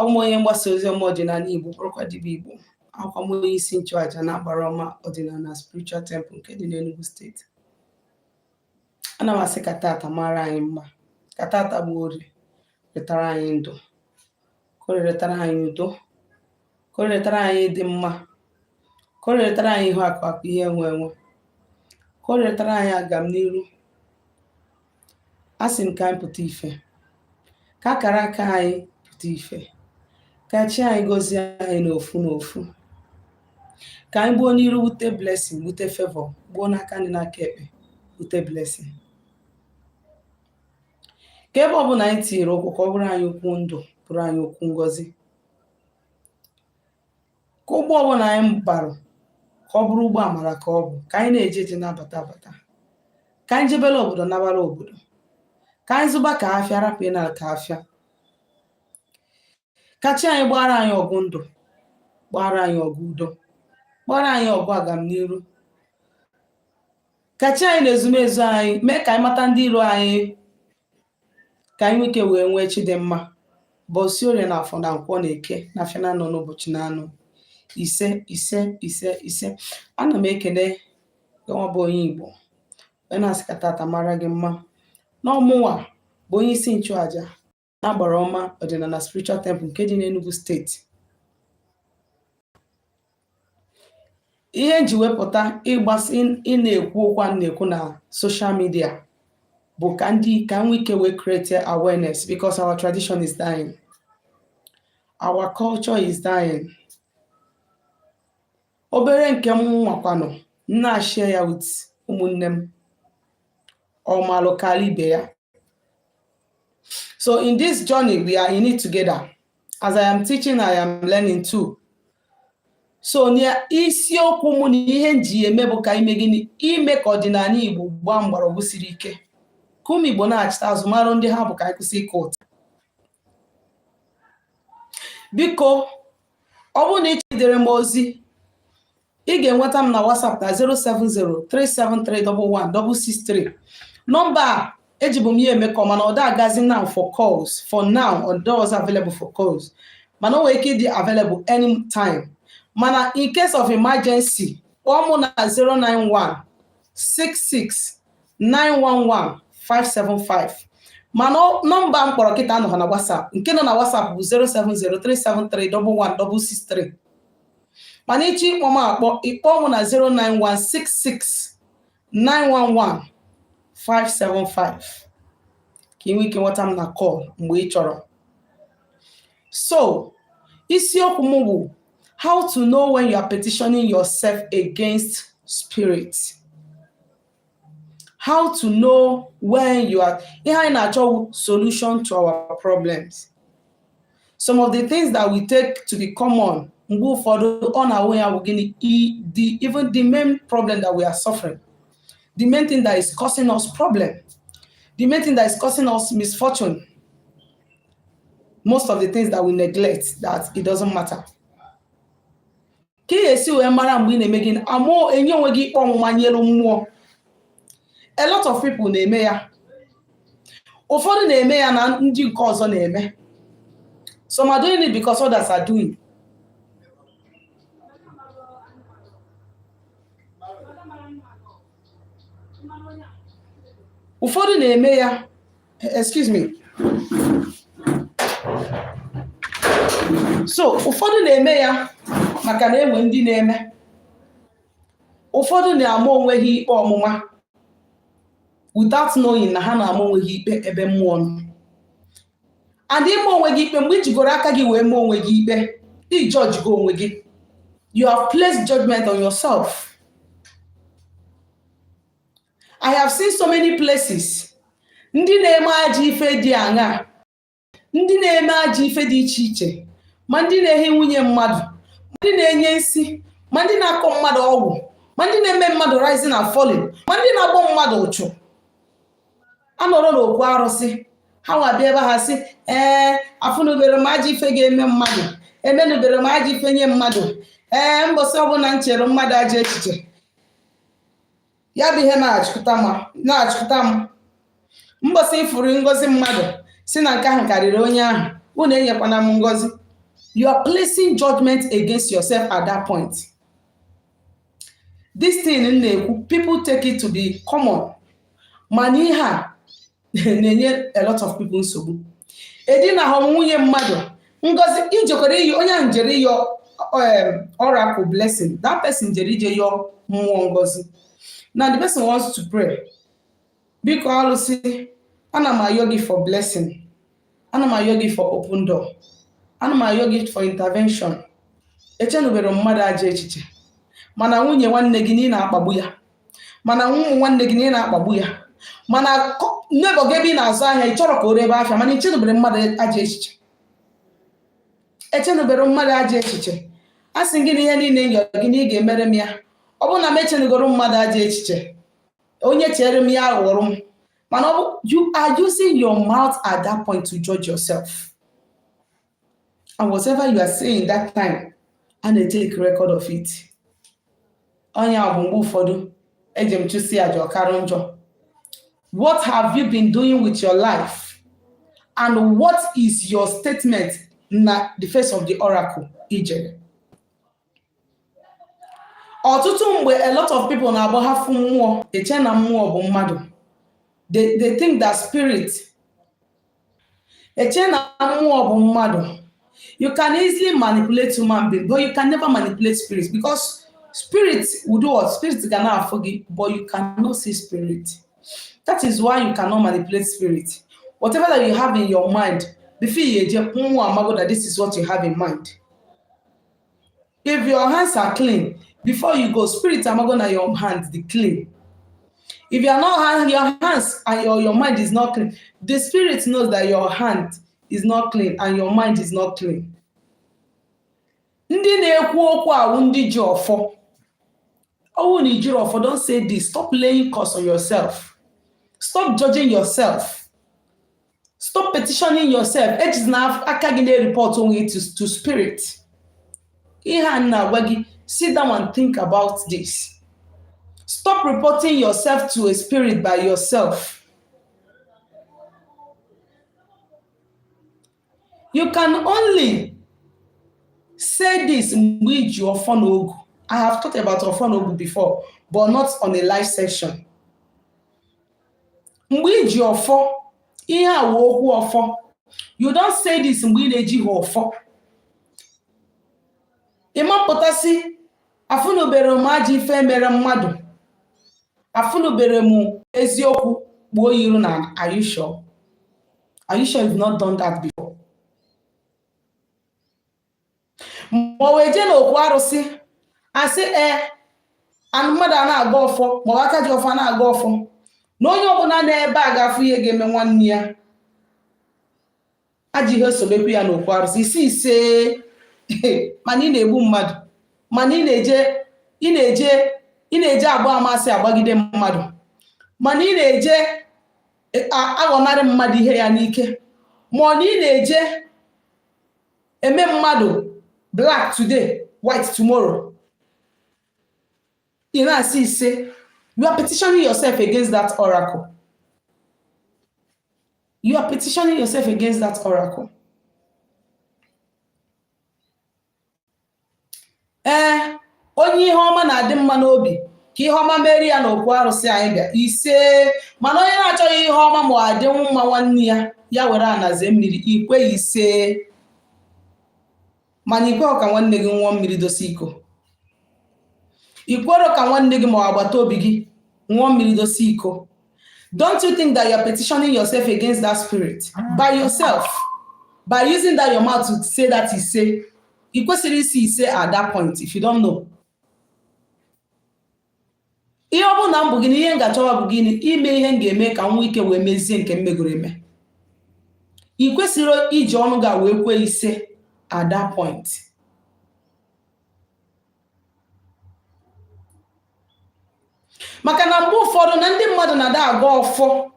Abụ m onye mgbasa ozi ọma ọdịnala Igbo, bụrụkwa dibịa Igbo. Abụkwa m onye isi nchụaja na Agbara Ọma Ọdịnala Spiritual Temple nke dị n'Enugu Steeti. Ana m asị ka tata mara anyị mma, ka tata bụ Orie retara anyị ndụ, ka o retara anyị udo, ka o retara anyị ịdị mma, ka o retara anyị ihu akụ akụ, ihe enwe enwe, ka o retara anyị agamniru. Asị m ka anyị pụta ife, ka akara aka anyị pụta ife, ka chi anyị gọzie anyị n'ofu n'ofu, ka anyị gbuo n'iru gbute blessing, gbute favor, gbuo n'aka nri n'aka ekpe gbute blessing, ka ebe ọbụla anyị tinyere ụkwụ ka ọ bụrụ anyị ụkwụ ndụ, bụrụ anyị ụkwụ ngọzi, ka ụgbọ ọbụla anyị barụ ka ọ bụrụ ụgbọ amara, ka ọ bụ ka anyị na-eje eje na-abata abata, ka anyị jebere obodo nabara obodo, ka anyị zụba ka afịa rapụ ịna ka afịa, ka chi anyị gbara anyị ọgụ ndụ, gbara anyị ọgụ udo, gbara anyị ọgụ agamniru, ka chi anyị na ezumezu anyị mee ka anyị mata ndị iro anyị, ka anyị nwee ike wee nwee chi dị mma bọsị Orie na Afọ na Nkwọ na Eke na afịa na anọ n'ụbọchị na anọ. Ise, ise, ise, ise. Ana m ekele gịnwa bụ onye Igbo wee na-asị ka tata mara gị mma. Na ọ mụnwa bụ onye isi nchụaja na Agbara Ọma Ọdịnala Spiritual Temple nke dị n'Enugu Steeti. Ihe m ji wepụta ịgbasa ị na-ekwu okwu a na-ekwu na social media bụ ka ndị ka nwee ike wee create awareness, because our tradition is dying, our culture is dying. Obere nke m nwakwanụ m na-share ya with ụmụnne m ọmalụ karịa ibe ya. So in this journey, we are in it together. As I am teaching, I am learning too. So isiokwu mụ na ihe m ji eme bụ ka ime gịnị? Ime ka ọdịnala Igbo gbaa mgbọrọgwụ siri ike, ka ụmụ Igbo na-achịta azụ marụ ndị ha bụ, ka anyị kwụsị ịkọ ụta. Biko, ọ bụrụ na ị chidere m ozi, ị ga-enweta m na WhatsApp na 07037311663. Nọmba a ejibu m ya emekọ, mana ọ da agazi now for calls. For now, ọ does available for calls, mana o nwere ike ịdị available anytime. Mana in case of emergency, kpọọ mụ na 091 66 911 575. Mana nọmba m kpọrọ kịta anọghị na WhatsApp. Nke nọ na WhatsApp bụ 07037311663. Mana ịchọ ịkpọ m akpọ, ịkpọ m na 09166 911 575 ka ị nwee ike nweta m na call mgbe ị chọrọ. So isiokwu m bụ how to know when you are petitioning yourself against spirit. How to know when you are, ihe anyị na-achọ, solution to our problems. Some of the things that we take to be common, mgbe ụfọdụ ọ na-awụ ya bụ gịnị? The even the main problem that we are suffering, the main thing that is causing us problem, the main thing that is causing us misfortune, most of the things that we neglect, that it doesn't matter. Ka ị ga-esi wee mara mgbe ị na-eme gịnị? Amụọ enye onwe gị ikpe ọmụma nyelu mmụọ. A lot of people na-eme ya. Ụfọdụ na-eme ya na ndị nke ọzọ na-eme. Some are doing it because others are doing. Ụfọdụ na-eme ya, excuse me, so ụfọdụ na-eme ya maka na enwe ndị na-eme. Ụfọdụ na-ama onwe ha ikpe ọmụma without knowing na ha na-ama onwe ha ikpe ebe mmụọ nọ. And ịma onwe gị ikpe, mgbe i jigoro aka gị wee mee onwe gị ikpe, i judge go onwe gị, you have placed judgment on yourself. I have seen so many places ndị na-eme ajọ ife dị aṅaa, ndị na-eme ajọ ife dị iche iche, ma ndị na-ehi nwunye mmadụ, ma ndị na-enye nsi, ma ndị na-akọ mmadụ ọgwụ, ma ndị na-eme mmadụ rising and falling, ma ndị na-agbọ mmadụ ụchụ. Anọrọ n'okwu arụsị ha nwa bịa ebe ha sị, ee, afụnubere m ajọ ife ga-eme mmadụ, emenubere m ajọ ife nye mmadụ. Ee, mbọsị ọbụla m chere mmadụ ajọ echiche, ya bụ ihe na-achụta m. Mbọsị ịfụrụ ngozi mmadụ, si na nke ahụ karịrị onye ahụ, unu enyekwana m ngozi. You are placing judgment against yourself at that point. This thing m na-ekwu, people take it to be common, mana ihe a na-enye a lot of people nsogbu. Edinahụ nwunye mmadụ, ngozi ijekwara iyi onye ahụ jere ịyọ oracle blessing. That person jere ije yọọ mmụọ ngozi. Now the person wants to pray, "Biko alụsị, ana m ayọ gị for blessing, ana m ayọ gị for open door, ana m ayọ gị for intervention." Echenubere mmadụ ajọ echiche, mana nwunye nwanne gị na ị na-akpagbu ya, mana ụmụ nwanne gị na ị na-akpagbu ya, mana neighbor gị ebe ị na-azụ ahịa, ị chọrọ ka o rebe afịa, mana echenubere mmadụ ajọ echiche. Echenubere mmadụ ajọ echiche. A sị gị na ihe niile nyọ gị na ị ga-emere m ya. Ọ bụrụ na m echenugoro mmadụ ajọ echiche, onye chere m ya ghọrọ m. Mana ọ bụ you are using your mouth at that point to judge yourself, and whatever you are saying that time, a na-take record of it. Onye a bụ mgbe ụfọdụ eji m chụsị aja ọkarụ njọ. What have you been doing with your life, and what is your statement na the face of the oracle ijere? Ọtụtụ mgbe, a lot of people na-agba ha fụ mmụọ, eche na mmụọ bụ mmadụ. They think that spirit, eche na mmụọ bụ mmadụ. You can easily manipulate human being, but you can never manipulate spirit, because spirit will do what? Spirit ga na-afụ gị, but you cannot see spirit. That is why you cannot manipulate spirit. Whatever that you have in your mind, before you eje, mmụọ amago that this is what you have in mind. If your hands are clean, before you go, spirit amago na your hands dey clean. If you are not, your hands and your mind is not clean, the spirit knows that your hand is not clean and your mind is not clean. Ndị na-ekwu okwu awụ ndị ji ọfọ. Ọwụ na ijiri ọfọ, don't say this. Stop laying curse on yourself. Stop judging yourself. Stop petitioning yourself. Ejizina aka gị na-report onwe to spirit. Ihe a na-agwa gị, sit down and think about this. Stop reporting yourself to a spirit by yourself. You can only say this mgbe iji ọfọ na ogu. I have talked about ọfọ na ogu before, but not on a live session. Mgbe iji ọfọ, ihe a wụ okwu ọfọ. You don't say this mgbe ị na-ejighị ọfọ. Ịmapụtasị, afụnubere m ajọ ife mere mmadụ, afụnubere m eziokwu kpuo iru na. Are you sure? Are you sure you've not done that before? Ma ọ wee jee n'okwu arụsị, asị ee, mmadụ a na-aga ọfọ, ma ọ bụ aka ji ọfọ a na-aga ọfọ, na onye ọbụla n'ebe a ga-afụ ihe ga-eme nwanne ya, ajọ ihe sobekwu ya n'okwu arụsị, isi ise. Mana ị na-egbu mmadụ, mana ị na-eje ị na-eje ị na-eje agba amasị agbagide mmadụ, mana ị na-eje aghọnarị mmadụ ihe ya n'ike, ma ọ na ị na-eje eme mmadụ black today, white tomorrow, ị na-asị ise. You are petitioning yourself against that oracle. You are petitioning yourself against that oracle. Ee, onye ihe ọma na-adị mma n'obi, ka ihe ọma merie ya n'okwu arụsị anyị bịa, ise. Mana onye na-achọghị ihe ọma ma ọ adịnwu mma nwanne ya, ya were anaze mmiri, ikwe ise. Mana ikweghị ka nwanne gị ṅụọ mmiri dosa iko. Ikwero ka nwanne gị ma ọ agbata obi gị ṅụọ mmiri dosa iko. Don't you think that you are petitioning yourself against that spirit by yourself, by using that your mouth to say that ise? Ị kwesịrị isi ise at that point if you don't know. Ihe ọ bụrụ na m bụ gị na ihe m ga-achọwa bụ gịnị? Ime ihe m ga-eme ka m nwee ike wee mezie nke m megoro eme. Ị kwesịrị iji ọnụ gị wee kwee ise at that point. Maka na mgbe ụfọdụ na ndị mmadụ na-ada aga ọfọ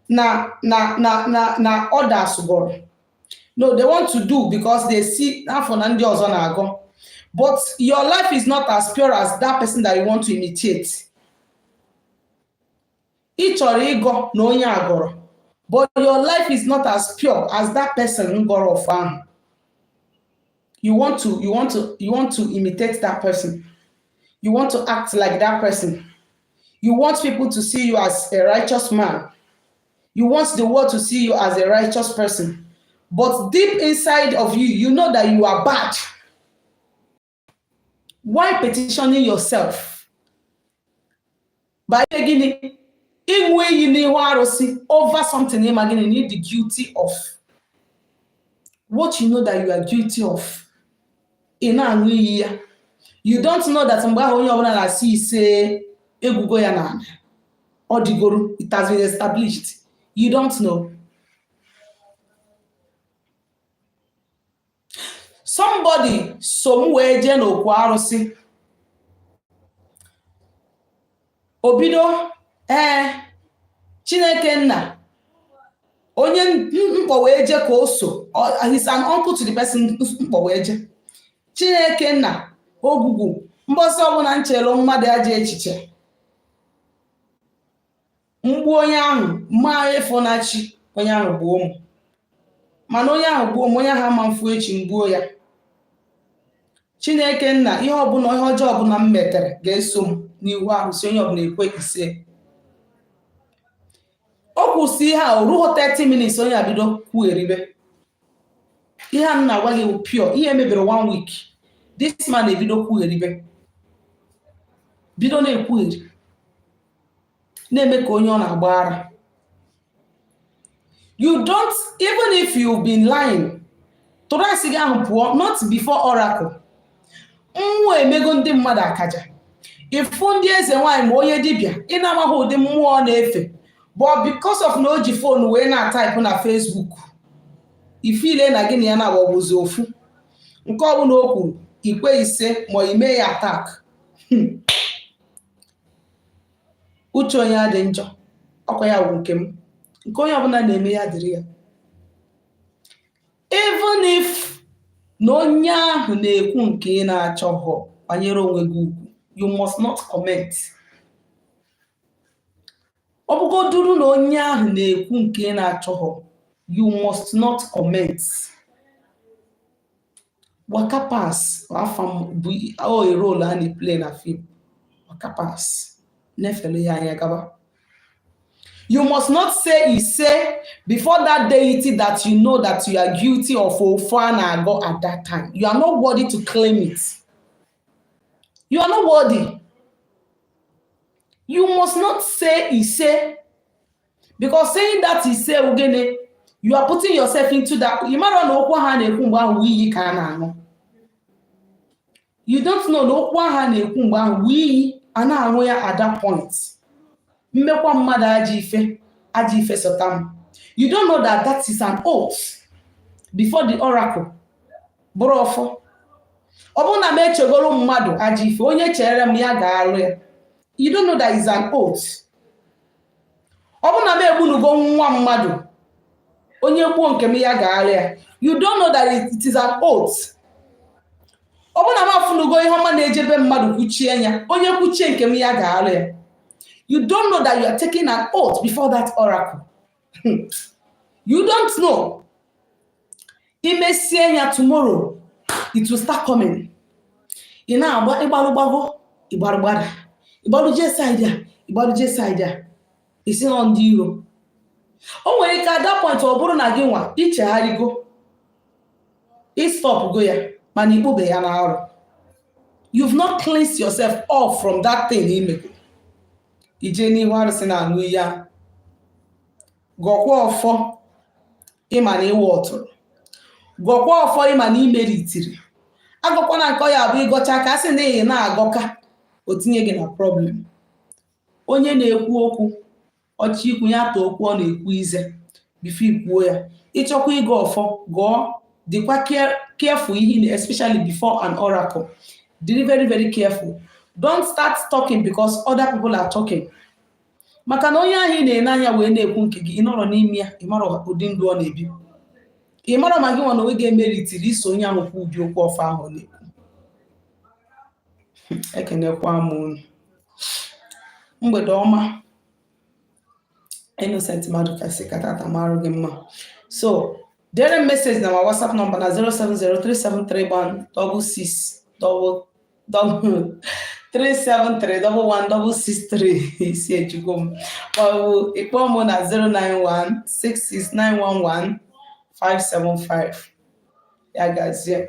na na na na na others gọrọ. No, they want to do because they see afọ na ndị ọzọ na-agọ. But your life is not as pure as that person that you want to imitate. Ị chọrọ ịgọ na onye agọrọ, but your life is not as pure as that person gọrọ ọfọ ahụ. You want to imitate that person. You want to act like that person. You want people to see you as a righteous man. You want the world to see you as a righteous person. But deep inside of you, you know that you are bad. Why petitioning yourself? By gịnị? Ịṅụ iyi n'ihu arụsị over something ịma gịnị na ịdị guilty of. What you know that you are guilty of. Ị na-aṅụ iyi ya. You don't know that mgbe ahụ onye ọbụla na-asị ise egwugo ya n'ala. Ọ dịgoro, it has been established. You don't know. Somebody so m wee jee n'okwu arụsị. O bido, ee, Chineke nna, onye mkpọ wee jee ka o so, he's an uncle to the person mkpọ wee jee. Chineke nna, ogwugwu, mbọsị ọbụla m chere mmadụ ajọ echiche, mgbu onye ahụ ma efunachi onye ahụ gbuo m. Mana onye ahụ gbuo m, onye ahụ ama mfu echi mgbuo ya. Chineke nna, ihe ọbụla, ihe ọjọọ ọbụla m metere ga-eso m n'ihu arụsị, onye ọbụla ekwe ise. O kwụsị ihe a, o ruo 30 minutes, onye a bido kwugheribe. Ihe a m na-agwa gị bụ pure, ihe mebiri one week. This man ebido kwugheribe. Bido na-ekwugheri. Na-eme ka onye ọ na-agba ara. You don't, even if you've been lying, tụrụ asị gị ahụ pụọ, not before oracle. Mmụọ emego ndị mmadụ akaja. Ịfụ ndị eze nwaanyị ma onye dibịa, ị na-amaghị ụdị mmụọ na-efe. But because of na o ji phone wee na-atype na Facebook, ifile na gị na ya na-agbagbuzi ofu. Nke ọbụla o kwuru, ikwe ise ma ime ya attack. Uche onye adị njọ, ọkwa ya wụ nke m. Nke onye ọbụla na-eme ya dịrị ya. Even if na onye ahụ na-ekwu nke ị na-achọghọ, kwanyere onwe gị ugwu. You must not comment. Ọ bụgoduru na onye ahụ na-ekwu nke ị na-achọghọ, you must not comment. Waka pass afa m bụ o role a na-play na film. Waka pass. Nefelu ya anya gaba. You must not say ise before that deity that you know that you are guilty of ofu a na-agọ at that time. You are not worthy to claim it. You are not worthy. You must not say ise, because saying that ise ogene, you are putting yourself into that. You mara na okwu ha na-ekwu mgbe ahụ iyi ka a na-aṅụ. You don't know na okwu ahụ a na-ekwu mgbe ahụ iyi a na-aṅụ ya at that point. Mmekwa mmadụ ajọ ife, ajọ ife sọta m. You don't know that that is an oath before the oracle. Bụrụ ọfọ. Ọ bụrụ na m echegoro mmadụ ajọ ife, onye chere m ya ga-alụ ya. You don't know that is an oath. Ọ bụrụ na m egbunugo nwa mmadụ, onye gbuo nke m ya ga-alụ ya. You don't know that it is an oath. Ọ bụrụ na m afụnugo ihe ọma na-ejebe mmadụ kwuchie ya, onye kwuchie nke m ya ga-alụ ya. You don't know that you are taking an oath before that oracle. You don't know. Imesie ya tomorrow, it will start coming. Ị na-agba ịgbalụ gbago, ịgbalụ gbada, ịgbalụ jee side a, ịgbalụ jee side a, isi nọ ndị iro. O nwere ike at that point ọ bụrụ na gị nwa ichegharịgo, ịstopgo ya, mana ikpube ya n'arụ. You've not cleansed yourself off from that thing imego. Ije n'ihu arụsị na-aṅụ iyi ahụ. Gọkwa ọfọ ịma na ịwa ọtụrụ. Gọkwa ọfọ ịma na imeritiri. Agọkwana nke ọ ya bụ ịgọcha ka a sị na ị na-agọka, o tinye gị na problem. Onye na-ekwu okwu, ọchị ikwu ya too okwu ọ na-ekwu ize before ikwuo ya. Ịchọkwa ịgọ ọfọ, gọọ, dịkwa careful ihe, especially before an oracle. Be very, very careful. Don't start talking because other people are talking. Maka na onye ahụ ị na-ene anya wee na-ekwu nke gị, ị nọrọ n'ime ya, ị mara ụdị ndụ ọ na-ebi. Ị mara ma gị nwa na onwe ga-emeritiri iso onye ahụ kwu ụdị okwu ọfọ ahụ ọ na-ekwu. Ekenekwa m unu. Mgbede ọma. Innocent Maduka sị ka tata marụ gị mma. So Dere m message na my WhatsApp number na 0703731 66 double double 373 11 663, isi ejigbo m, maọbụ ịkpọọ m na 091 66911 575. Ya gazie.